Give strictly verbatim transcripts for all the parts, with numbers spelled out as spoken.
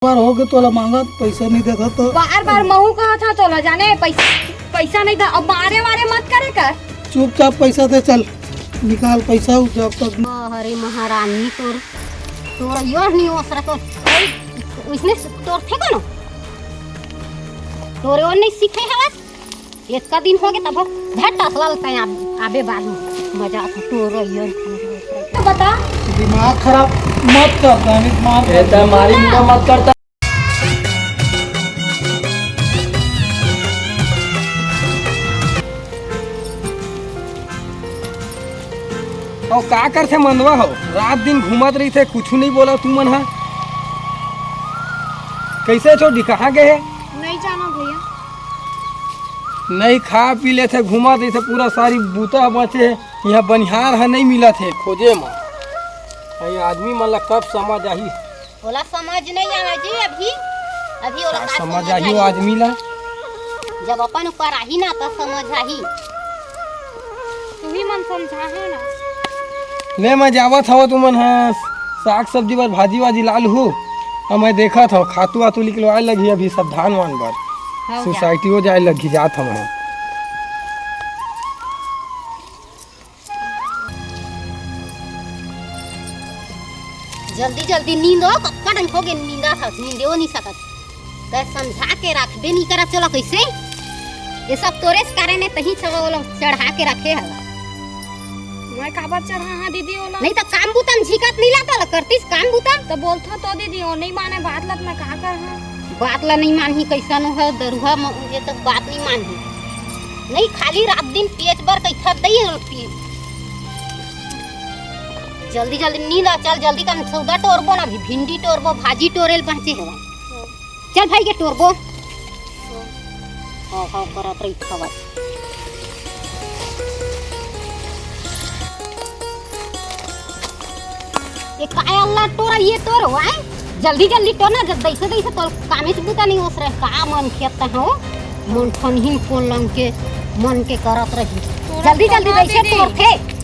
बार हो गए तोला मांगत, पैसा नहीं देता तो। बार बार महू कहा था तोला जाने पैसा, पैसा नहीं था। अब मारे वारे मत करे कर। चुपचाप पैसा दे, चल निकाल पैसा, जब तक। अरे महारानी तोर, तोर यो नहीं हो सरा तोर, इसने तोर थे कोनो, तोरे और नहीं सीखे हवस। एतका दिन हो गए तब धर टसला ल तैं आबे बाद में। मजा तो तोर यो। तो बता। दिमाग खराब मत कर, दानिश मार ए, तैं मारी मुंडा मत करता। अउ का करथे मंदवा हो, रात दिन घूमत रहिथे, कुछु नहीं बोला तुमन हा। कैसे छोटी, कहाँ गए हे? नहीं जाना भैया। नहीं खा पी लेथे, घूमत रहिथे, पूरा सारी बूता बचे हे। यहाँ बनिहार ह नहीं मिलत हे खोजे म। ये आदमी मन ला कब समझ आही? ओला समझ नहीं आवे जी अभी, अभी ओला का का समझ समझ आही वो आही? आदमी ला? जब अपन ऊपर आही ना, त समझ आही। तुही मन समझाहा ना। ले, मैं जावत हव, तुमन ह साग सब्जी बर भाजी वाजी ला लुहू। अब मैं देखत हव, खातू वातू निकलवाए लगही अभी सब धान वान बर। हव जा। सोसाइटी हो जाए लगही, जात हव मैं। जल्दी जल्दी नींदो, कतका डंग होगे नींदत हस, नींदेव नहीं सकत। तैं समझा के रखबे नहीं करत, चलो कैसे? ये सब तोरे से कारण हे, तही सब वो लोग चढ़ा के रखे हला। मैं काबर चढ़ा हाँ दीदी ओला? नहीं तो काम बूता में झिकत नहीं ला तोला, करतीस काम बूता। तो बोलथो तो दीदी, वो नहीं माने बात ला, त मैं का करहा? बात ला नहीं मानही, कैसन हो दरुहा म-, ये तो बात नहीं मानही। नहीं, खाली रात दिन पियच बर कहिथस दई पी। जल्दी जल्दी नींद आ, चल जल्दी कन सौदा टोरबो ना, अभी भिंडी टोरबो, भाजी टोरेल पहुंचे हवा। चल भाई के टोरबो। हाव हाव करत रही खबर। ये काय अल्लाह टोरा ये तोर वाय? जल्दी जल्दी टोर ना, जब दैसे दैसे तोर कामेच बुता नहीं होस रहे। का मन खेत हो? मन ठनहिन कोन लंग के मन के करत रही। टोरा जल्दी जल्दी टोरा दैसे दीदी। टोर थे।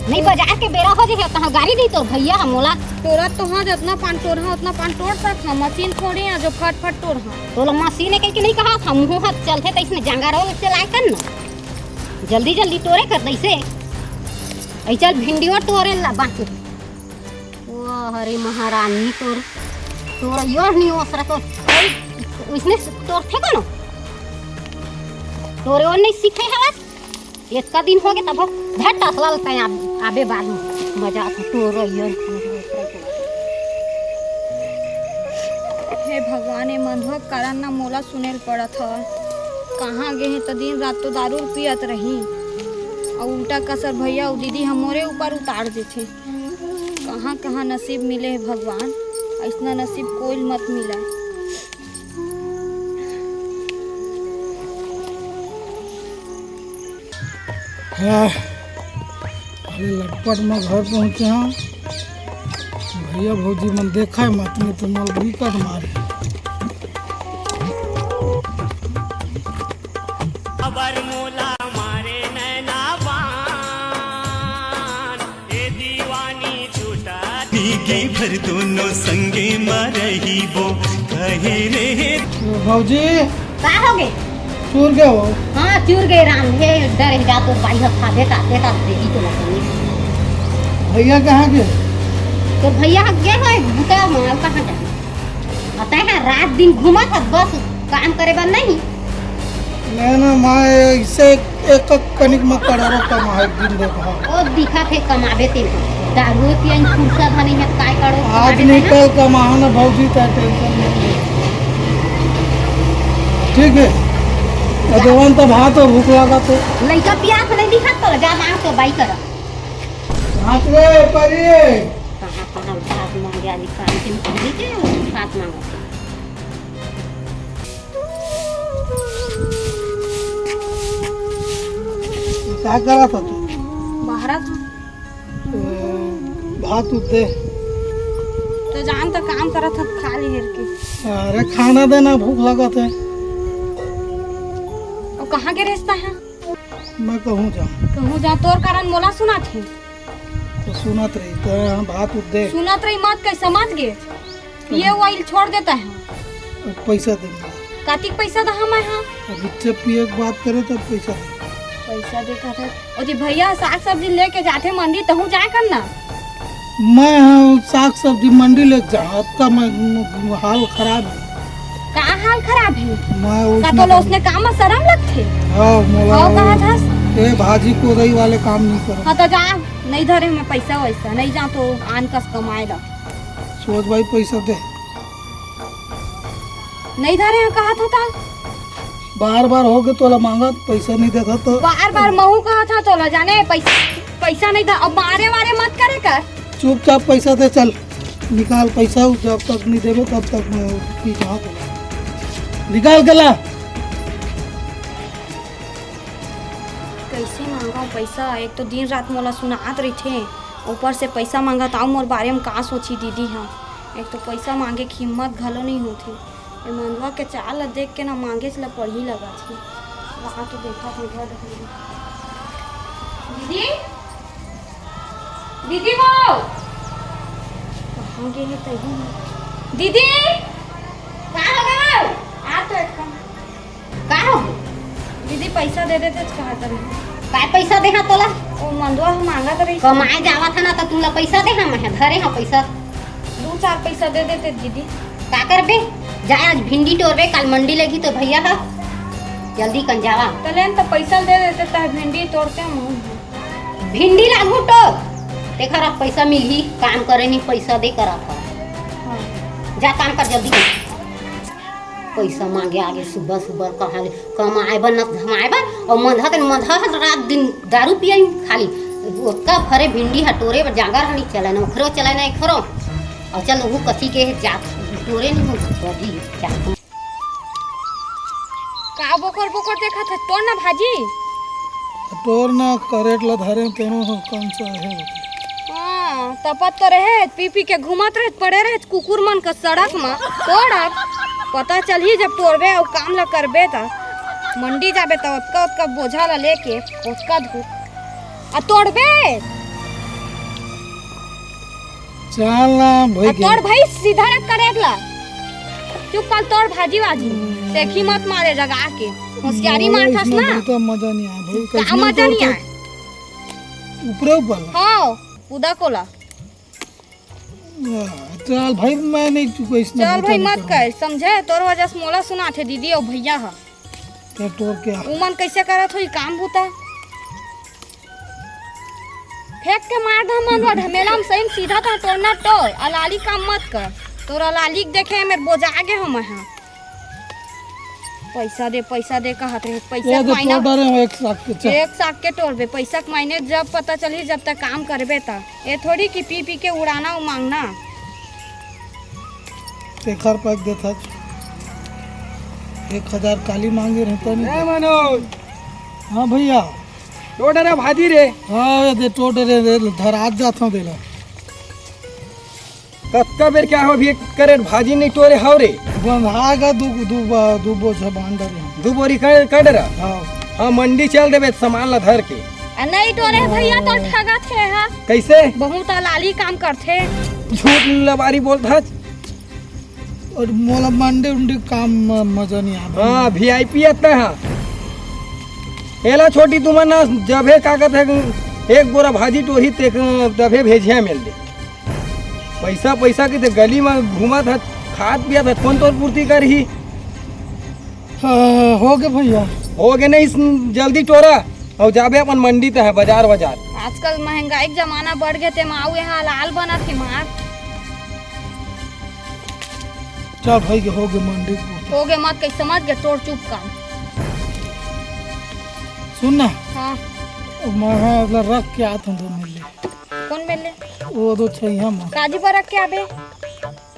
नहीं बजार के बेरा हो जे, कहाँ गाड़ी दी तोर भैया हम मोला। टोरा तो हाँ, जतना पान टोर हाँ, उतना पान टोर सकत हाँ, मशीन थोड़ी हाँ जो फट फट टोर हाँ। तोला मशीन हे कहिके नहीं कहा था, मुँह हाथ चलथे त इसने जंगारो चलाए कर न। जल्दी जल्दी टोरे कर दैसे। ऐ चल भिंडियो टोरे ला बाकी। वाह रे महारानी तोर, तोर यो नहीं ओसरा तो इसने टोरथे कोनो। तोरे और नहीं सीखे हवस। एतका दिन होगे तभो धर टसला ल तैं आब-, आबे बाद में। मजा तो तोर यो। हे भगवान, ए मंधवा के कारण ना मोला सुने ल पड़त हवय। कहाँ गे हे त दिन रात तो दारू पियत रही, अउ उल्टा कसर भैया अउ दीदी ह मोरे ऊपर उतार देथे। कहाँ कहाँ नसीब मिले हे भगवान, अइसना नसीब कोई ल मत मिलय। हाँ, अरे लटपट में घर पहुँचे हँव। भैया भौजी मन देखय मत, नहीं तो मोला बिकट मारही। अबर मोला मारे नैना बान, ए दीवानी छूटा। नीके भर दोनों संगे म रहिबो, कहे रे। भौजी, का होगे? चूर गे हो? हाँ, चूर गे राम, हे डर हे जा, तोर बाई ह खा देता, देता देही तो लगनी। भैया कहाँ गे? तोर भैया ह गे होय बुता म, अउ कहाँ जाही? अउ तैं ह रात दिन घूमत हस बस, काम करे बर नहीं। मैं ना, मैं इसे एक कनिक म करोड़ों कमाए दिन देखा। ओ दिखत हे कमाबे ते, दारू पियन फुर्सत ह नहीं है, काय करो आज कमाबे नहीं ते ना। कल कमाहा ना भौजी, तैं टेंशन नहीं ले। ठीक है, तो देवन तो भात और भूख लगा तो। लइका पियास नहीं दिखत तो जा मांग तो बाई कर। हाथ रे परी। कहाँ कहाँ भात मांगे, आज काम के मांगे के भात मांगे। का करत हस तू? बाहर आ। भात उत दे। तो जान तो काम करत हस, खा ले हेर के। अरे खाना देना, भूख लगत हे। अउ कहाँ गे रेहेस तैं ह? मैं कहूँ जा। कहूँ जा, तोर कारण मोला सुनात हे। तो सुनत रही, तो यहाँ भात उत दे। सुनत रही मत, कइसे समझ गे? ये वाइल छोड़ देता है। अब पैसा दे मोला। कतिक पैसा दहा मैं हा? अभी जब पिए के बात करे तब पैसा दे। पैसा दे कहत हे। ओती भैया साग सब्जी लेके जाथे मंडी, तहूँ जाए कर ना। मैं हा साग सब्जी मंडी लेके जा, अतका मैं हाल खराब हे। का हाल खराब हे? मैं का उसने तोला काम उसने काम में शरम लगथे? हाँ, मोला हाँ, वो कहा था। ए भाजी कोदई वाले काम नहीं करो। हाँ, तो जा, नहीं धरे मैं पैसा वैसा, नहीं जा तो आन कस कमाए ला। सोच भाई, पैसा दे। नहीं धरे हो कहा था ता? बार बार हो गए तोला मांगत, पैसा नहीं देता तो। बार बार महू कहा था तोला जाने पैसा, पैसा नहीं था। अब मारे वारे मत करे कर। चुपचाप पैसा दे, चल निकाल पैसा, जब तक नहीं देबे तब तक मैं पी जाऊँ। निकाल के ला। कैसे मांगा पैसा? एक तो दिन रात मोला सुनात रहिथे, ऊपर से पैसा मांगत आऊ मोर बारे में का सोची दीदी ह। एक तो पैसा मांगे के हिम्मत घलो नहीं होथे। ए मंदवा के चाल ल देख के ना मांगेच ल पड़ही लगत हे। वहाँ तो देखा था घर ढंग। दीदी, दीदी वो कहाँ गे हे तही? दीदी, का हो गया? आ तो एक का हो? दीदी, पैसा दे देते, कहा करे। काय पैसा देहा तोला? ओ मंदवा ह मांगत रही। कमाए जावत ह ना, त तुला पैसा देहा, मैं धरे हा पैसा। दू चार पैसा दे देते दीदी। का करबे? जाए आज भिंडी टोरबे, काल मंडी लेगी तो भैया ह। जल्दी कन जावा। त लेन त पैसा दे देते, त भिंडी तोड़ते हम। भिंडी लागू टोर, तेखर अब पैसा मिलही, काम करे नहीं पैसा दे कर। हाँ। जा काम कर जल्दी कर। पैसा मांगे आगे सुबह सुबह, कहाँ ले कमाए बर न धमाए बर, और मंधा के मंधा ह रात दिन दारू पियई खाली। ओतका फरे भिंडी ह टोरे बर जांगर ह नहीं चले ना, ओखरो चले ना एखरो। और चल वो कथी के जात टोरे नहीं हो कभी जात। का बोकर बोकर देखत हे? तोड़ ना भाजी। तोर ना करेट ला धरे तेनो हो कौन सा है। हाँ, तपत तो रहे, पी पी के घूमत रहे, पड़े रहे कुकुर मन का सड़क में। तोड़ अब, पता चलही जब तोड़बे और काम ला करबे त। मंडी जाबे त ओतका ओतका बोझा ला लेके, ओतका धूप। आ तोड़बे। चल ना भाई आ के। तोड़ भाई सीधा रख करेट ला। चुप कर तोड़ भाजी वाजी। हम्म। देखी मत मारे जगा के। होशियारी मारथस ना। तो मजा नहीं आया भाई, का कैसे मजा नहीं तोड़ते? आया? ऊपरे ऊपर ला। हाँ, उदा कोला। आ, चल भाई, मैं नहीं चुका इसमें चल भाई, मत कर, समझे? तोर वजह से मोला सुनाथे दीदी और भैया ह। तो तोर क्या? उमन कैसे करत होई काम बूता? फेंक के मार धा मन वा ढमेला में सही में सीधा था तोड़ना टोर, अलाली काम मत कर। तोर अलाली के देखे मेरे बोजा आगे हो मैं हाँ। पैसा दे, पैसा दे कहत रहे, पैसा ये के तो मायने तोड़ डाले हो एक साग के, चल। एक साग के तोड़बे, पैसा के मायने जब पता चली जब तक काम करबे त। ये थोड़ी कि पी पी के उड़ाना और मांगना। तेखर पैक देथस। एक हजार काली मांगे रहता नहीं। ए मनोज। हाँ भैया। टोडरा भाजी रे। हाँ, ये दे टोडरे रे, धरात जात हूँ देला। कतका बेर क्या हो भी एक करेट भाजी नहीं टोरे हव रे। बंधा गा दू, दू, दू बोझा बांध डरे। दू बोरी कर, कर डरा। हाँ। हाँ, मंडी चल देबे सामान ला धर के। आ, नहीं टोरे भैया तो ठगत हे हा। कैसे? बहुत अलाली काम करथे। झूठ लबारी बोलत हस। और मोला मंडी उंडी काम म-, मजा नहीं आवे। हाँ, वी आई पी आता है। एला छोटी तुमन ना जबे का कहत है, एक बोरा भाजी टोरही ते तभे भेजिया मिल दे। पैसा, पैसा के ते गली में घूमत है, खात पियत है, कौन तोर पूर्ति करही? हाँ, हो गे भैया। हो गे नहीं, जल्दी टोरा। अउ जाबे अपन मंडी तहै, बाजार, बाजार। आजकल महंगाई के जमाना बढ़ गे, तेमा अउ यहाँ लाल बनत हे मार। चल भाई के हो गे मंडी। हो गे मत कही समझ गे, टोर चुप काम। सुन ना। हाँ। मैं हाँ अगला रख के आत हूँ दो मिल ले। कौन मिल ले? वो दो छैया में। काजी पर रख के आबे?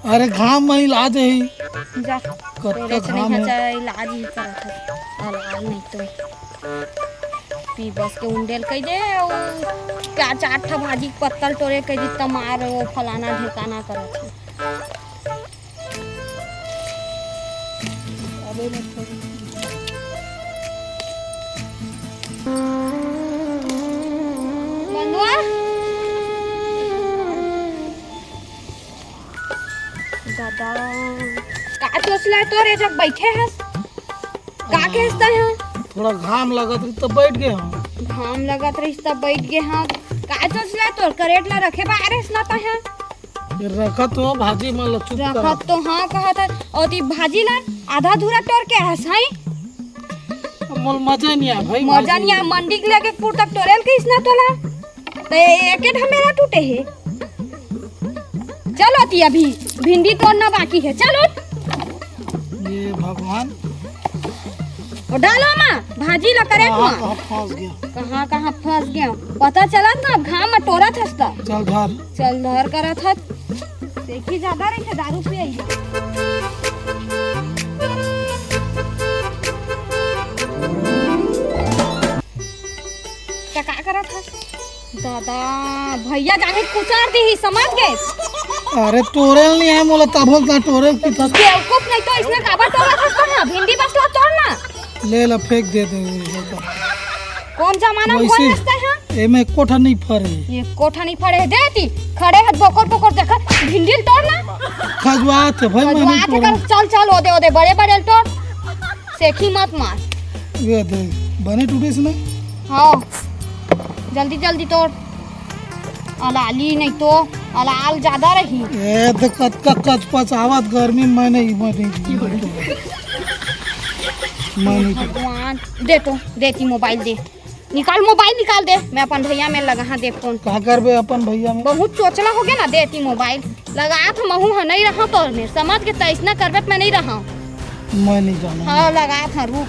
अरे घाम में इलाज है। जा। कत्ता तेरे से घाम नहीं है। चाहे इलाज ही करत है। अलाल नहीं तो। पी बस के उंडेल कह दे, और चार, चार ठा भाजी के पत्तल टोरे कह दी, तमार वो फलाना ढेकाना करत है। अबे मैं थोड़ी मंदुआ? दादा, का तोर चला तोर ए जग बैठे हस। का कहस तैं हा? थोड़ा घाम लगत रहिस त बैठ गे हंव। घाम लगत रहिस त बैठ गे हंव। का सोच ला तोर करेट ला रखे बार हस ना तैं हा? ये रखत हो भाजी मन ला चुप कर। रखत तो हाँ कहत हस। अउ ती भाजी ला आधा धूरा टोर के हस, हैं? अब मोला मजा नहीं आय भाई, मजा भाजी नहीं आय, नहीं। मंडी के लेके पुर तक टोरेल कहिस ना तोला। त एके ढमेला टूटे हे। चल अती अभी भिंडी तोड़ना बाकी हे, चल उठ। ये भगवान। अउ डालो मा, भाजी ला करेट मा। कहाँ, कहाँ फंस गया? कहाँ, कहाँ फंस गया? पता चलत ना, अब घाम मा टोरत हस त। चल धर। चल धर करत हस। देखी ज्यादा रहिथे दारू पियई। त का करत हस? दादा, भैया जाने कुचार दिही, समझ गे? अरे टोरेल नहीं आय मोला, तभो ना टोरेल की तब। बेवकूफ नहीं तो इसने काबर टोरत हस ना, भिंडी बस ला तोड़ ना। ले ला फेंक दे दे। कौन जमाना में वैसे बोल हस तैं हा? एमे एको ठा नहीं फरे। एको ठा नहीं फरे, दे ती, खड़े हस बोकर बोकर देखत, भिंडी ल तोड़ ना। खजवात हे भाई, मैं नहीं खजवात हे तोड़ंव। कर, चल चल, ओदे ओदे बड़े बड़े ल तोड़। सेखी मत मार। ये दे, बने टूटिस ना? हाँ, जल्दी जल्दी तोड़। अलाली नहीं तो अलाल ज्यादा रही। ए, तो कतका कचपचावत गर्मी में, मैं नहीं, मैं नहीं, मैं नहीं। भगवान, दे तो, दे ती मोबाइल दे। निकाल मोबाइल, निकाल दे। मैं अपन भैया में लगाहूँ दे फोन। का करबे अपन भैया में? बहुत चोचला हो गया ना, दे ती मोबाइल। लगात हंव, महूँ ह नहीं रहंव तोर में, समझ गे, तइसना करबे त मैं नहीं रहंव। मैं नहीं जानंव। हाँ, लगात हंव, रुक।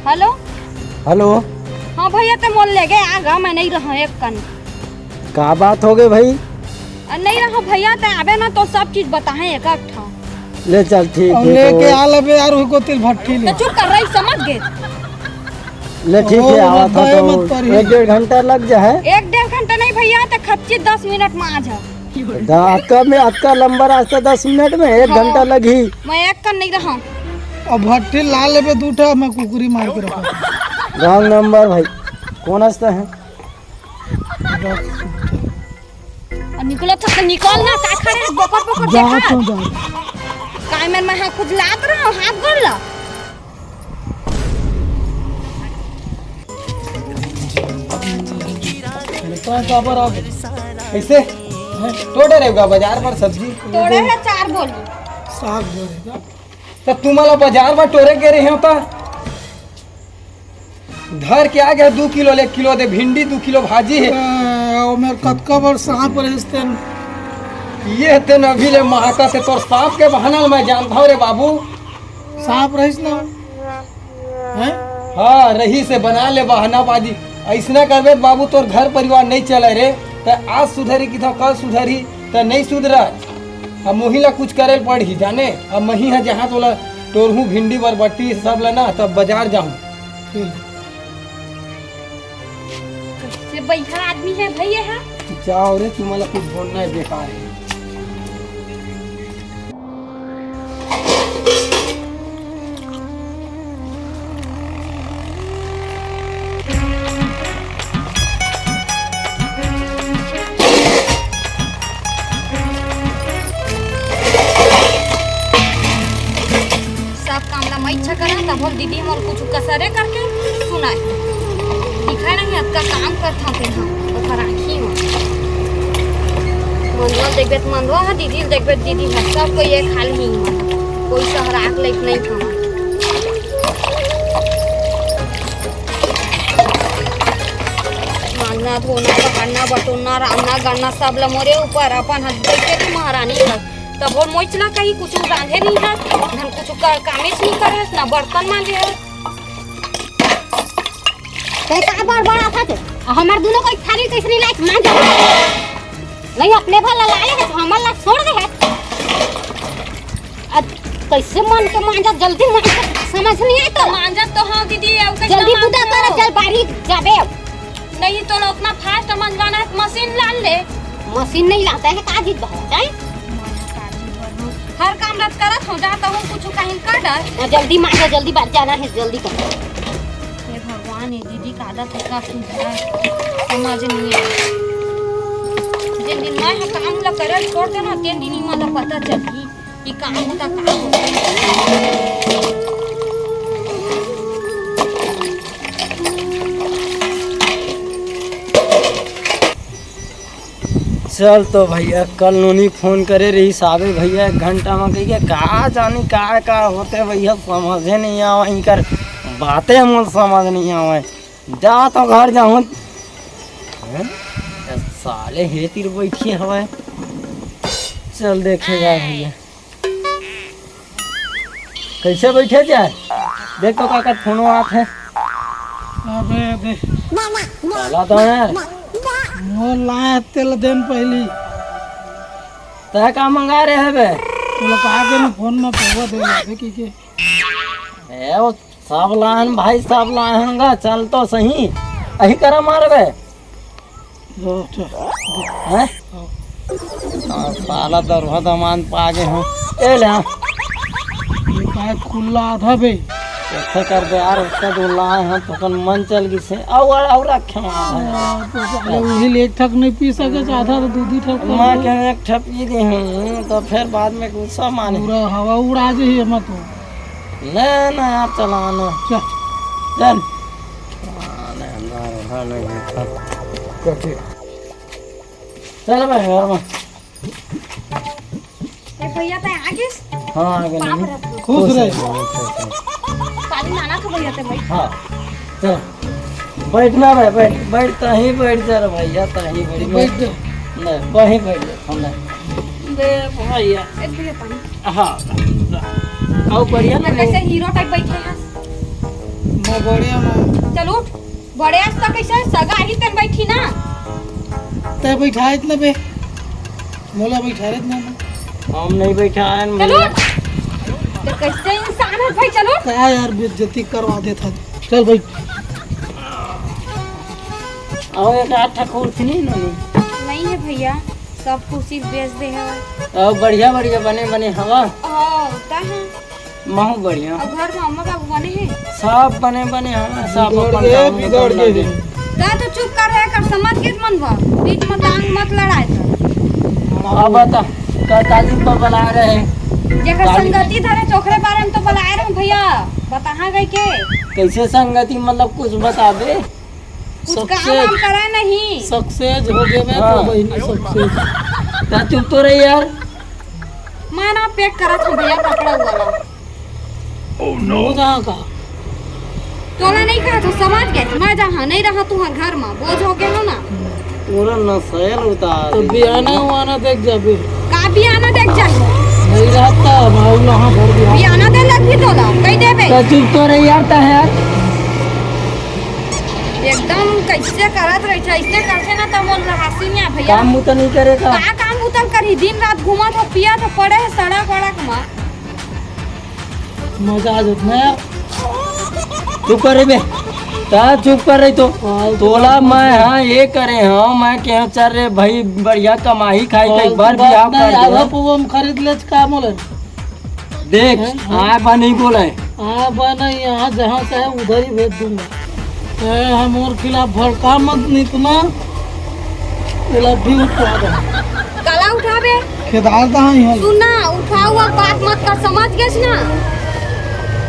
हेलो। हेलो। हाँ भैया, तैं मोला लेगे आ गा, मैं नहीं रहंव एक कन। का बात हो गे भाई? अ, नहीं रहंव भैया, तैं आबे ना तो सब चीज बताहूँ एक एक ठा। ले चल ठीक अब हे लेके तो। आ लेबे यार, ओही कोती ले भट्ठी ले। तो चुप कर रही, समझ गे। ले ठीक ओ, हे, आवत हंव तो मत करी। एक डेढ़ घंटा लग जाही। एक डेढ़ घंटा नहीं भैया, तो खच्ची दस मिनट में आ जा। दा, अतका में, अतका लंबा रास्ता दस मिनट में, एक हाँ। घंटा लगही। मैं एक कन नहीं रहंव। अब भट्ठी ला लेबे दू ठा, मैं कुकरी मार के रखंव। Wrong number भाई, कौन हस तैं हा? अउ निकल तो निकल ना, का खड़े हस बोकर बोकर जा देखा। तो जा। काय मेर मैं हा खुजलात रहंव, हाथ गोड़ ला। अरे, कहाँ काबर आ गए? कैसे? हैं? टोरे गे रहे हो का बाजार पर सब्जी? टोरे हे चार बोरी। साग बोरी का? त तुमन ला बाजार म टोरे गे रहे हो त धर के आ गे दू किलो ले, एक किलो दे भिंडी, दू किलो भाजी हे। अ, ओ मेर कतका बड़ सांप रहिस तेन। ये तेन अभी ले महकत हे, तोर सांप के बहाना ल मैं जानत हंव रे बाबू। सांप रहिस ना? हैं? हाँ, रहिस हे, बना ले बहानाबाजी। अइसना करबे त बाबू, तोर घर परिवार नइ चलय रे। त आज सुधरही कहिथंव, कल सुधरही, त नइ सुधरय। अब मोही ला कुछ करे ल पड़ही, जाने? अब मही ह जहाँ तोला टोरहूँ भिंडी बरबट्टी सब ला ना, तब बाजार जाहूँ। ठीक। कइसे बइठा आदमी हे भई ये हा? जाव रे, तुमन ला कुछ बोलना हे बेकार हे। सब काम ला मैं इच्छा करा, तभो ले दीदी मोर कुछ कसरे करके सुनाय। दिखाय नहीं, अतका काम करथंव तेन हा, ओकर आँखी म। मंदवा ल देखबे त मंदवा हा, दीदी ल देखबे त दीदी हा, सब कोई एक हाल ही हे। कोई सहराक लइक नहीं खावा। मांजना, धोना, बहारना, बटोरना, रांधना, गढ़ना, सब ल मोरे ऊपर, अपन हाथ देख के महारानी कर। तभो मोइच ला कहीं कुछ रांधे नहीं हस, धन कुछ का-, कामेच नहीं करे हस, ना बर्तन मांजे हस। तैं का बड़बड़ाथस? हमर दूनों कोई थारी तीसरी लाइक मांज। नहीं, अपने भर ला ले हस, हमर ला छोड़ दे हस। अब कइसे मन के मांजा, जल्दी मांजा, समझ नहीं आय तो। मांजत तो हंव दीदी, अउ कइसे जल्दी मांजत बुता कर, हंव? चल बाहरी जाबे अब। नहीं तो उतना fast मंजवाना हे त मशीन लान ले। मशीन नहीं लाता है, का चीज बहुत है? हर काम रत करत हंव, जात हंव कुछ कहीं का डर। हाँ, जल्दी मांजा, जल्दी बाहर जाना है, जल्दी कर। हे भगवान, ये दीदी का आदत हे का सुधर, समझ नहीं आय। जे दिन मैं ह काम ल करल छोड़ देना, तेन दिन इमा ल पता चलही कि काम होता, काम होता। चल तो भैया, कल नोनी फोन करे रहिस, आबे भैया एक घंटा म कहिके, का जानी का का होथे भैया, समझे नइ आवय, इनकर बाते मोला समझ नइ आवय। जा तो घर जाहूं। हैं? ए साले हे तीर बइठे हवय। चल देखे जा भैया। कइसे बइठे जा? देख तो काकर फोनो आत हे। अबे दे। साला तो यार। मोर लाए तेल देन पहिली। तैं का मंगा रहे बे? तोला कहा के मैं फोन में पवा दे जाबे की के। ए, वो सब लाहन भाई, सब लाहन गा, चल तो सही। अही करा मारबे। लो, चल। हैं? हाँ, साला दरुहा दमान पा गे हंव। ए ले, हाँ। ये काय खुल्ला आधा बे? ऐसा कर दे यार, उसका जो लाए हैं, तो अपन मन चल गिसे। अउ, अउ, अउ रखे हैं आधा। हाँ, तो साले उही ले एक ठक नहीं पी सके, आधा तो दू दू ठक कर मैं दे। कहें एक ठक पी दे हूँ, तो फिर बाद में गुस्सा माने। पूरा हवा उड़ा जे ये मत हो। ले ना यार, चलाना। चल। चल। आने अंदर उठा नहीं था। कथी? चल भाई, घर में। ए भैया, तैं आ गिस? हाँ, आ गे बाप नहीं। रे। खुश रहे। खुश रहे। पानी माना था भैया, तैं भाई। हाँ। चल। बैठना भाई, बैठ, बैठ, तहीं बैठ जा रे भैया, तहीं बैठ। बैठ जा। नहीं, वहीं बैठ जा, हम नहीं। दे भैया। ए भैया, पानी। हाँ, अउ बढ़िया ना? कैसे हीरो टाइप बैठे हैं? मैं बढ़िया हूँ। चल उठ, बड़े आज तक कैसे सगा ही तेन बैठी ना। तै बैठाए इतना बे, मोला बैठा रहे इतना बे। हम नहीं बैठाए हैं चल भैया। उठ। तो कैसे इंसान है भाई, चल उठ। का यार बेइज्जती करवा देता। चल भाई। अउ एक आध ठा कुर्सी नहीं ना? नहीं है भैया, सब कुर्सी बेच दे हवय। अउ बढ़िया बढ़िया बने बने हवा। हाँ, होता है। महू बढ़िया। अउ घर में अम्मा बाबू बने हैं? सब बने बने हवा, सब बिगड़ अपन गे, काम में बिगड़ गे। ता तो चुप कर रहे कर, समझ गे मन बा, बीच में टांग मत लड़ाए तो। अब बता, का, का दिन पर बला रहे? जेकर काली संगति धरे, ओकरे बारे में तो बलाए रहे भैया, बताहा गई के? कैसे संगति, मतलब कुछ बताबे? कुछ काम सक्सेस। वाम करे नहीं। सक्सेस हो गए मैं तो हाँ। बहिनी सक्सेस। ता चुप तो रही यार। मैं ना पैक करत हूँ भैया कपड़ा वाला। Oh no। वो जहाँ का? तोला नहीं कहा तो समझ गए, मैं जहाँ नहीं रहा तू घर में बोझ हो गए हो ना। पूरा नशेल उतार तो दिया। बियाना उआना देख जाबे। का बियाना देख जाबे? नहीं रहता, भाऊ वहाँ भर दिया। बियाना दे लगी तोला, कही देबे। तो चुप तो रही यार, ता है यार। एकदम कैसे करत रहिथे, ऐसे करथे ना त मोर रहसी नहीं भैया। काम बुता नहीं करे का? का काम बुता ल करही? दिन रात घूमत हो, पियत हो, पड़े है सड़क वड़क में। मजा आ जात ना यार। चुप कर रे बे। ता चुप कर रही तो। हाँ, तोला तो मैं हाँ ये करे हूँ, मैं कहे चल रे भाई बढ़िया कमाई खाई के एक बार बियाह कर दे। आधा पुआ में खरीद ले का मोले? देख, हैं? आय बा नहीं बोले। आय बा नहीं, यहाँ जहाँ चाहे उधर ही भेज दूंगा। ए, हम और खिलाफ भड़का मत नितना। ये लड्डी उठा दे। काला उठाबे? खेदार दा ही है। सुन ना, उठाऊ अब बात मत कर, समझ गेस ना?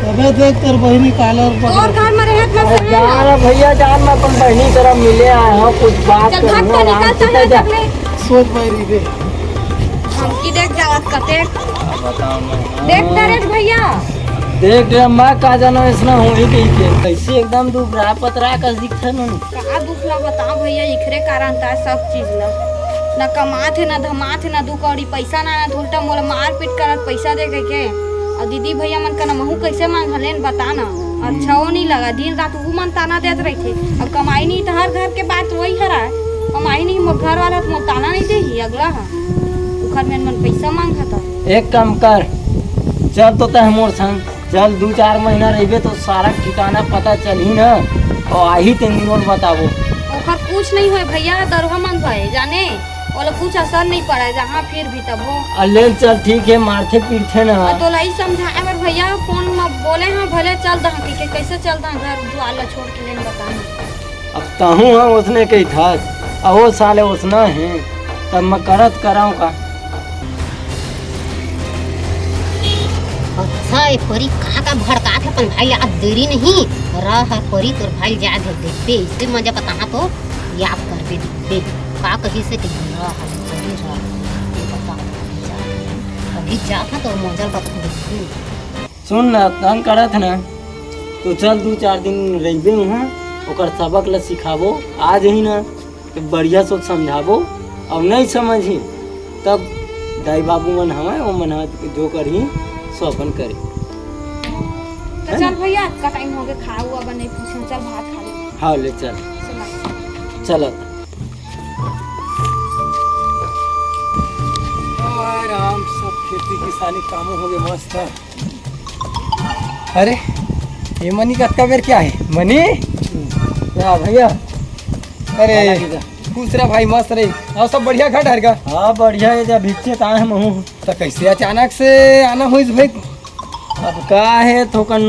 अबे देख, तोर बहिनी काला और तोर पकड़। घर में रहत ना अरे सहे जा ना। रे भैया, जान मैं अपन बहिनी करा मिले आए हूँ, कुछ बात चल भाग करूँगा, तो आराम निकल से चाहे जा। तक ले। सोच बैरी बे। हमकी देख जावत कते। बताओ मैं। देख नरेश भैया। देख रे, मैं का जाना इसना होई गई के। कैसे एकदम दुबरा पतरा का दिखथे न। का दुख ला बता भैया, इखरे कारण ता सब चीज ला। ना कमात है, ना धमात है, ना दू कौड़ी पैसा ना, ना उल्टा मोला मारपीट करत पैसा दे के, के। और दीदी भैया मन का ना महू कैसे मांग हलेन बता ना। अच्छा वो नहीं लगा, दिन रात वो मन ताना देत रहिथे। अब कमाई नहीं तो हर घर के बात वही हरा। कमाई नहीं, मोर घर वाला तो मोर ताना नहीं देही, अगला हा। उखर में मन पैसा मांगत हा। एक काम कर, चल तो तय मोर संग, चल दू चार महीना रहिबे तो सारा ठिकाना पता चलही ना, और आही तेन मोर बताबो। ओखर कुछ नहीं होय भैया, दरुहा मन भय जाने, ओला कुछ असर नहीं पड़े, जहाँ फिर भी तब हो। अ, ले चल, ठीक है, मारथे पीटथे ना। अ, तोला ही समझाए बर भैया, फोन म बोले हाँ, भले चल दहा, ठीक है, कैसे चल दहा घर दुआर ला छोड़ के, लेन बता ना। अब तहूँ हाँ ओसने कही था, अ, वो साले ओसना है। तब मैं करत कराऊं का? अच्छा, ए परी का का भड़कात हे अपन भाई ला, आज देरी नहीं रह परी, तोर भाई जाए दे देखबे, इसे मजा बताहा तो याद करबे, देखबे का कही से कही रह परी रह, ये बता, अभी जात हे तो मजा बता देखबे। सुन ना, तंग करत हे ना, तो चल दू चार दिन रहिबे उहाँ, ओकर सबक ला सिखाबो, आ जही ना, तो बढ़िया से समझाबो, अउ नहीं समझही, तब दाई बाबू मन हवय, ओ मन ह जो करही, सो अपन करे। तो है चल ना? भैया, अतका टाइम हो गया, खावा हुआ बा नहीं पूछे, चल भात खा ले। हाँ, ले चल। चला। चल। आराम, सब खेती किसानी कामों हो गए मस्त। अरे, ये मनी कतका बेर क्या है? मनी? क्या भैया? अरे, खुश रह भाई, मस्त रही। और सब बढ़िया घर डहर का? हाँ, बढ़िया है, जब भिक्षे कहाँ है महू। तो कैसे अचानक से आना होइस भाई? अब का है, थोकन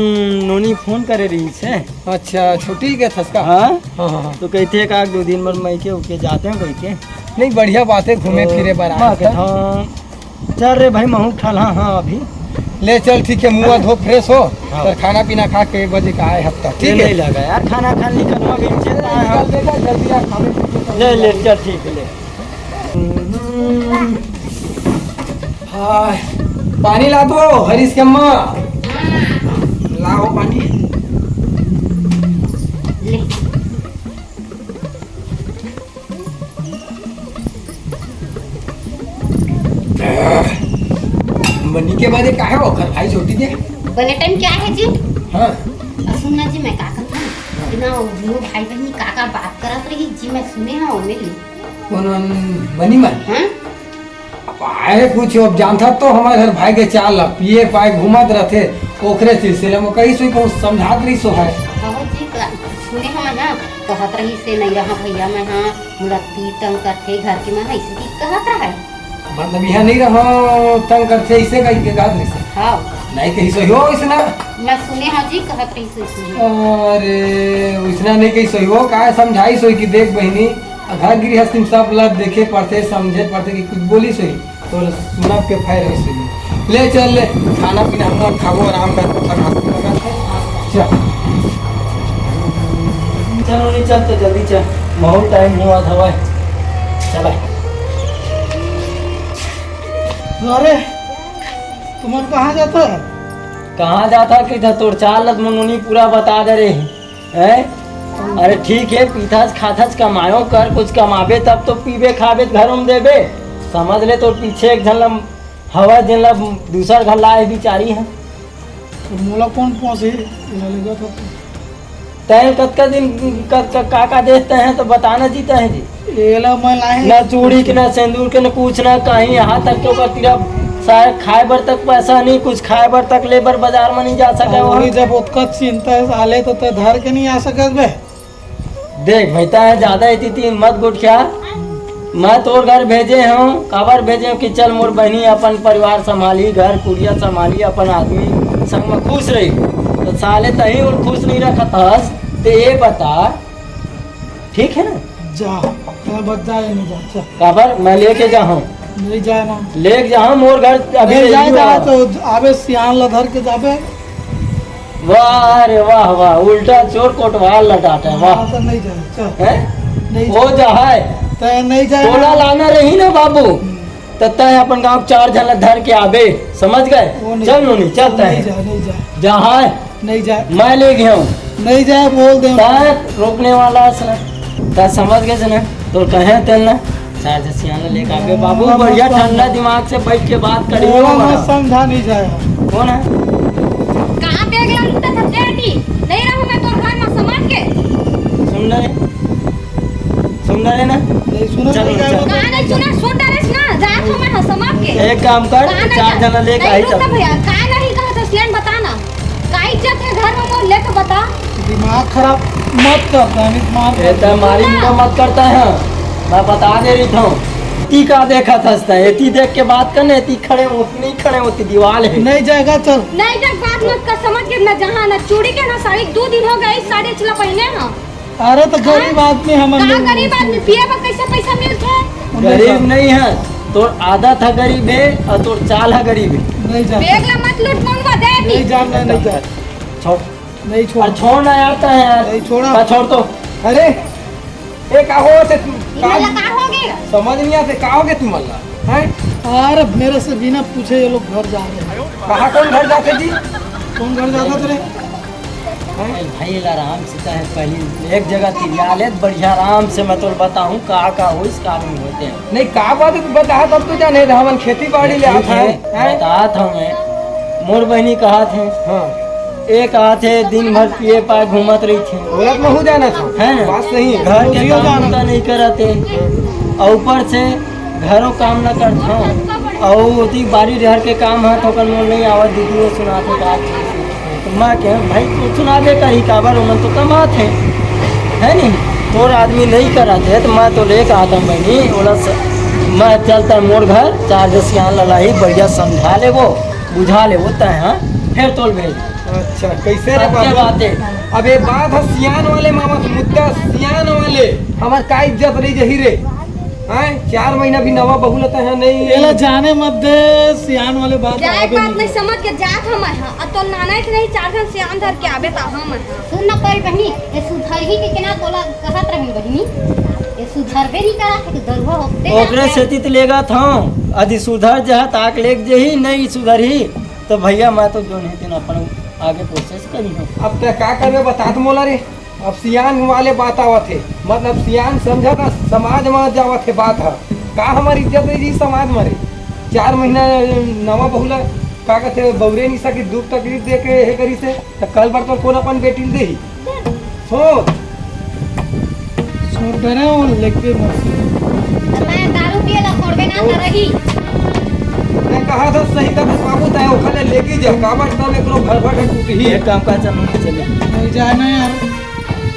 नोनी फोन करे रहिस हे। अच्छा, छुट्टी के थस का? हाँ। हाँ, हाँ, हाँ। तो कहिथे का दो दिन बर मइके उके जाते हैं कहिके। नहीं, बढ़िया बात है, घूमे तो फिरे बर मैं आए कहत हूँ। हूँ, चल रे भाई, महू ठलहा, हाँ, अभी। ले चल, ठीक है, मुँह धो, फ्रेश हो, हाँ। पर खाना पीना खा के एक बजे का आए हफ्ता, ठीक ये है? नहीं लगा यार, खाना खान निकलवा के चल रहा है। निकल देगा, जल्दी आ, खाने पीने का ले, ले, चल, ठीक है, ले। हाय, पानी ला तो, हरीश के अम्मा। लाओ पानी। ले। मनी के बदे का है ओकर भाई छोटी के? बने टाइम क्या है जी? हाँ। और सुन ना जी, मैं का कहत हूँ, बिना वो दोनों भाई बहनी का का बात करत रही जी, मैं सुने हूँ, ओमे ले। कौन मन? मनी मन? हाँ? अब आए कुछ, अब जानता तो हमारे घर भाई के चाल ला, पिए पाए घूमत रहते, ओकरे सिलसिले में कहीं से कहूँ समझात रही सो है। कहो जी, क-, सुने हम ना, कहत रही से नहीं रहा भैया, मैं हाँ, मुरत्ती तंग करथे घर के, मैं हाँ, इसे की कहत रहा है। मतलब यहाँ नहीं रहो, तंग करथे, इसे कहीं के कहत रही से। हाँ। नहीं कहीं सही हो इसना। मैं सुने हाँ जी, कहत रही से इसने। अरे, इसना नहीं कहीं सही हो, का समझाई सोई कि देख बहिनी, घर गृहस्थी में सब ला देखे पड़थे, समझे पड़थे कि कुछ बोली सही, तो सुनब के फायदा रही सही। ले चल ले, खाना पीना हम लोग खाबो, आराम कर, अच्छा खासा लगा। चल। चलो नहीं, चल तो जल्दी चल, बहुत टाइम हुआ था भाई। चला। अरे, तुमन कहाँ जाता है? कहाँ जाता कि था, तोर चाल लत मुन्नुनी पूरा बता दे रहे हैं। हैं? अरे ठीक है, पीथस खाथस, कमायो कर, कुछ कमाबे तब तो पीबे खाबे, घरों में देबे। समझ ले, तोर पीछे एक झन ला हवा, जेन ला दूसर घर लाए बिचारी है। तो मोला कौन पहुंचे? एला लेगा था तो। तैं कतका दिन, कतका, का, का देख तैं तो बताना जी, तैं जी। एला मैं लाए ना चूड़ी के, ना सिंदूर के, ना कुछ, ना कहीं। यहाँ तक के ओकर तीरा शायद खाए बर तक पैसा नहीं, कुछ खाए बर तक ले बर बाजार में नहीं जा सके अरे वो। जब ओतका चिंता है साले, तो तैं धर के नहीं आ सकत बे। देख भाई, तैं ज्यादा इतनी तीन मत गोठिया। मैं तोर घर भेजे हूँ, काबर भेजे हूँ कि चल मोर बहनी अपन परिवार संभाली, घर कुरिया संभाली, अपन आदमी संग में खुश रही। तो साले तही और खुश नहीं रखत हस, ते ये बता, ठीक है ना? जा, तैं बस जा, ये नहीं जा, चल। काबर मैं लेके जाहूँ? नहीं जाए ना। लेके जाहूँ, मोर घर अभी नहीं जाए यही ना, हुआ। तो आबे सियान ला धर के जाबे। वाह रे वाह, वाह, उल्टा चोर कोटवाल लटाटा, वाह। हाँ, तो नहीं जाए, चल। हैं? नहीं वो जाए। जा है। तो नहीं जाए तोला ना। लाना रही ना बाबू, हम्म। तो तैं अपन गाँव के चार झन ला धर के आबे, समझ गए? वो नहीं चल जाए। नोनी, चल वो तैं। नहीं जाए, नहीं जाए। जा है। नहीं जाए। मैं ले गया हूँ। नहीं जाए, बोल दे। तैं रोकने वाला है ना, तैं समझ गए से ना, तो कहे तेल ना, चार झन सियान ला लेके आबे बाबू, हाँ, बढ़िया समझा। ठंडा दिमाग से बैठ के बात करियो हाँ, बड़ा। समझा नहीं जाए। कौन है? कहाँ बैग ला लूटा था, बेटी? नहीं रहूँ मैं तोर घर में समझ के। सुन ले, सुन ले ना। नहीं सुना, चल, नहीं जाए, चल। वो तो कहाँ नहीं सुना, सुन डाले ना, जा तो मैं समझ के। एक काम कर, कहाँ नहीं चार जा-, झन ला लेके नहीं आई रुक चल। ना भैया, कहाँ नहीं कहा था, सियान बता ना। का इज्जत है घर में मोर, ले तो बता। दिमाग खराब मत कर, दामित मार ए, मत। तैं मारी मुंह मत करता है, मैं बता दे रही हूँ। ती का देखा था, एती देख के बात करने, एती खड़े होती नहीं, खड़े होती दीवाल है। नहीं जाएगा, चल। नहीं जाए, बात मत कर, समझ के ना जहाँ ना चूड़ी के ना साड़ी, दो दिन हो गए, इस साड़ी चला पहने हाँ। अरे तो गरीब आदमी हमन का लोग गरीब आदमी पिए बर कैसे पैसा मिलथे? गरीब नहीं है, तोर आदत है गरीब है और तोर चाल है गरीब है। नहीं जाता। बेग ला मत लूट मंगवा दे नहीं जाना, नहीं जाना। छोड़। नहीं छोड़। अरे छोड़ ना यार, तैं यार। नहीं छोड़ा। का छोड़ तो। अरे, ए, का हो से तू? इधर ला का हो गया? समझ नहीं आते, का हो गया तू मन ला? हैं? अरे, मेरे से बिना पूछे ये लोग घर जा रहे हैं। कहाँ, कौन घर जाते जी? कौन घर जाता तेरे? हैं? भाई, आराम से चाहे पहली एक जगह तिरिया ले, बढ़िया आराम से मैं तो बताऊँ का का होइस, का नहीं होते हैं। नहीं, का बात है, तू बता, तब तो जाने रहा, हमन खेती बाड़ी ले आत हैं। हैं? बतात हूँ मैं, मोर बहिनी कहत हे। हाँ। एक आत हे, दिन भर पिए पाए घूमत रहिथे। ओला तो महू जानत हूँ। है ना? बात सही है। घर के काम धंधा नहीं करत हे। और ऊपर से घरो काम न करत हूँ। और ओती बारी डहर के काम है, तो ओकर मोर नहीं आवत, दीदी वो सुनात हे बात। तो मैं कहे, "भाई, तू सुनाबे करी, काबर ओमन तो कमात हे।" है नहीं? तोर आदमी नहीं करत हे, तो मैं तो लेके आता हूँ बहिनी, ओला स-, मैं चलता मोर घर, चार दस सियान ललाई, बढ़िया समझा लेबो। बुझा ले वो तय, हाँ? फिर तोल भेज। अच्छा, कैसे रे अब क्या बाबू? बात है? अब ये बात है सियान वाले मामा, मुद्दा सियान वाले। हमार का इज्जत रही जही रे? हैं? चार महीना भी नवा बहू लता है नहीं। एला जाने मत दे, सियान वाले बात जाए आगे बात नहीं। नहीं समझ के जात हमर हा। अब तो नाना के नहीं, चार जन सियान धर के आबे ता हमर हा। सुन न कोई बहनी, ये सुधरही के केना तोला कहत रही बहनी, ये सुधरबे नहीं करा, तो दरुआ होते ओकरे जाते। सेती त लेगत हूँ, अदि सुधर जहा ताक लेग जही, नहीं सुधरही। तो भैया, मैं तो जोन हे तेन अपन आगे कोशिश करी हूँ। अब तै का करबे, बता तो मोला रे। अब सियान वाले बात आवत हे, मतलब सियान समझा ना, समाज में जावत हे बात ह। का हमार इज्जत रही जी समाज में रे? चार महीना नवा बहू ला का कहते, बौरे निशा की दुख तकलीफ दे के हे करी से, तो कल बर तो कौन अपन बेटी ल देही? सोच। सोच डरे हो, लेके मत। मैं दारू पिए ला छोड़बे ना करही। मैं कहा था सही कर बाबू, तय ओखा ले लेके जा, काबर तब एकरो घर भर टूट ही। एक काम का चलो चले। नहीं जाए ना यार।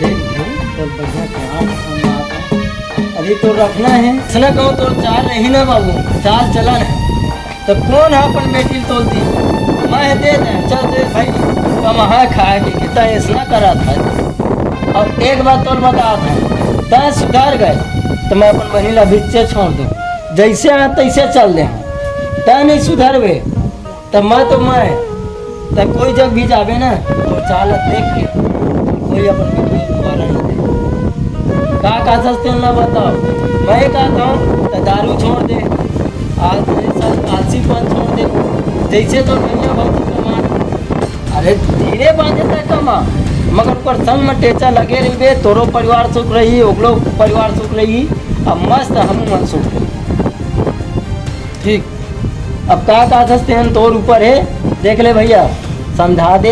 देख भाई, तो बढ़िया काम हम बात है। अभी तो रखना है। इसने कहो तो चार रही ना बाबू, चार चलन है। तो कौन है अपन बेटी ल तोल दी? मैं दे दे, चल दे भाई, कमाहा खाए के, कितना ऐसना करा था। अब एक बात तोर बता था, तै सुधर गए, तो मैं अपन बहिनी ला अभी से छोड़ दूँ। जैसे आ, तैसे चल दे। तै नहीं सुधरबे, तो मैं तो मैं, तो कोई जग भी जाबे ना, तो चाल देख के, कोई अपन बेटी ल नहीं दे। का का सस्ते ना बताओ, मैं का कहूँ, तो दारू छोड़ दे। आज ये सब आलसीपन छोड़ दे, जैसे तो भैया भौजी कमा। अरे धीरे बांधे तक कमा, मगर ओकर संग में टेचा लगे रहिबे, तोरो परिवार सुख रही, ओकरो परिवार सुख रही, अब मस्त हम मन सुख रही। ठीक। अब का का सस्ते हैं तोर ऊपर है, देख ले भैया, समझा दे,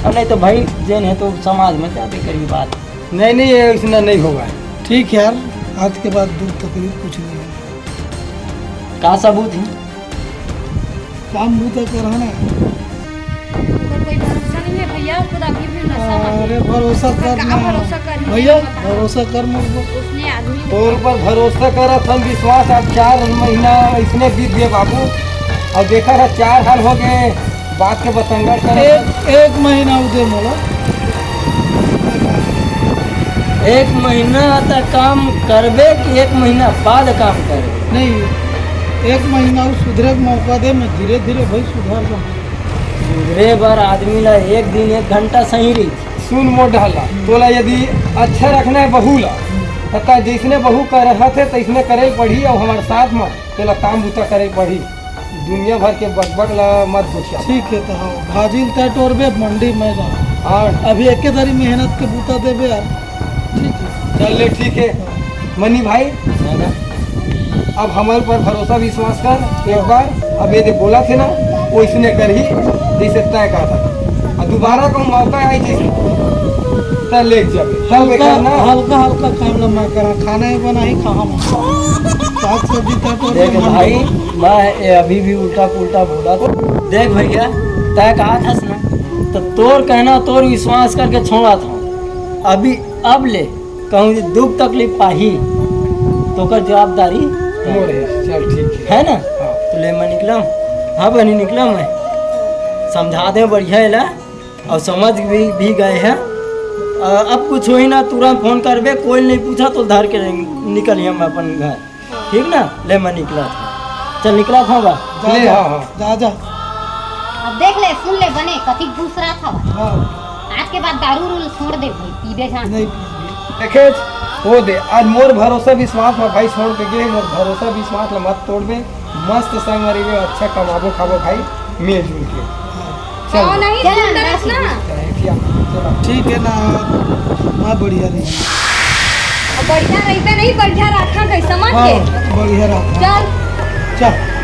और नहीं तो भाई जेन है तो समाज में जाबे करी बात। नहीं, नहीं, ये इसना नहीं होगा। ठीक यार, आज के बाद दुख तकलीफ कुछ नहीं है। का सबूत है? काम बूता करहा ना। ओकर कोई भरोसा नहीं है भैया, खुद अभी भी नशा में है। अरे भरोसा ओकर कर का ना। भरोसा कर, भैया, भरोसा कर मेरे को। उसने आदमी तोर पर भरोसा करत हम, विश्वास। अब चार महीना इसने बीत गए बाबू, अब देखा था चार साल हो गए। बात के बतंगड़ करत एक, एक महीना उ दे मोला। एक महीना तक काम करबे कि एक महीना बाद काम करबे? नहीं, एक महीना उ सुधरे के मौका दे, मैं धीरे धीरे भाई सुधर जाऊँ। सुधरे बर आदमी ला एक दिन एक घंटा सही रही। सुन मोर ढाला, तोला यदि अच्छा रखना है बहू ला, त तैं जैसने बहू करत हे तैसने करे पड़ही, और हमारे साथ में तोला काम बूता करे पड़ही। दुनिया भर के बकबक ला मत गोठिया। ठीक है, तो हाँ, भाजी ल तय टोरबे, मंडी में जा। हाँ। अभी एके दरी मेहनत के बूता देबे यार। ठीक है। चल ले, ठीक है। हाँ। मनी भाई, दादा। अब हमारे पर भरोसा विश्वास कर एक बार। अब ये दे बोला थे ना, वो इसने कर ही, जैसे तय कहा था। और दोबारा को मौका आई जैसे, तय ले जाबे। तब हल्का, एक ना हल्का, हल्का काम लम्बा करा, खाना ही बना ही खा हम। साग सब्जी तय टोर देख मंडी। भाई, मैं ये अभी भी उल्टा पुल्टा बोला। देख भैया, तय कहा था ना, तो तोर कहना, तोर विश्वास करके छोड़ा था। अभी अब ले कहूँ जे दुख तकलीफ पाही, तो ओकर जवाबदारी मोर है। चल ठीक है। है ना? हाँ। तो ले मैं निकला हूँ। हाँ बहनी, निकला हूँ मैं। समझा दे बढ़िया एला, और समझ भी, भी गए हैं। अ, अब कुछ होही ना, तुरंत फोन करबे, कोई नहीं पूछा तो धर के निकलिहूँ मैं अपन घर, ठीक ना? ले मैं निकलत हँव, चल निकलत हँव बा। जा, ले, जा, हाँ, हाँ। जा, जा। अब देख ले, सुन ले बने, कथी घुसरात हवस। हाँ। आज के बाद दारू उरू छोड़ दे भाई, पीबे झन। नहीं पीबे। देखे, वो दे, आज मोर भरोसा विश्वास म भाई छोड़ के गे, मोर भरोसा विश्वास ल मत तोड़बे, मस्त संग म रहिबे, अच्छा कमाबो खाबो भाई, मिलजुल के। चल। हाँ, नहीं, चल, सुन अंदर रहिस ना। चल, ठीक है, चल। ठीक है ना, मैं बढ़िया रही। अब बढ़िया रहिबे नहीं, बढ़िया रखा गई, समझ हाँ, के? बढ़िया रखा। चल। चल।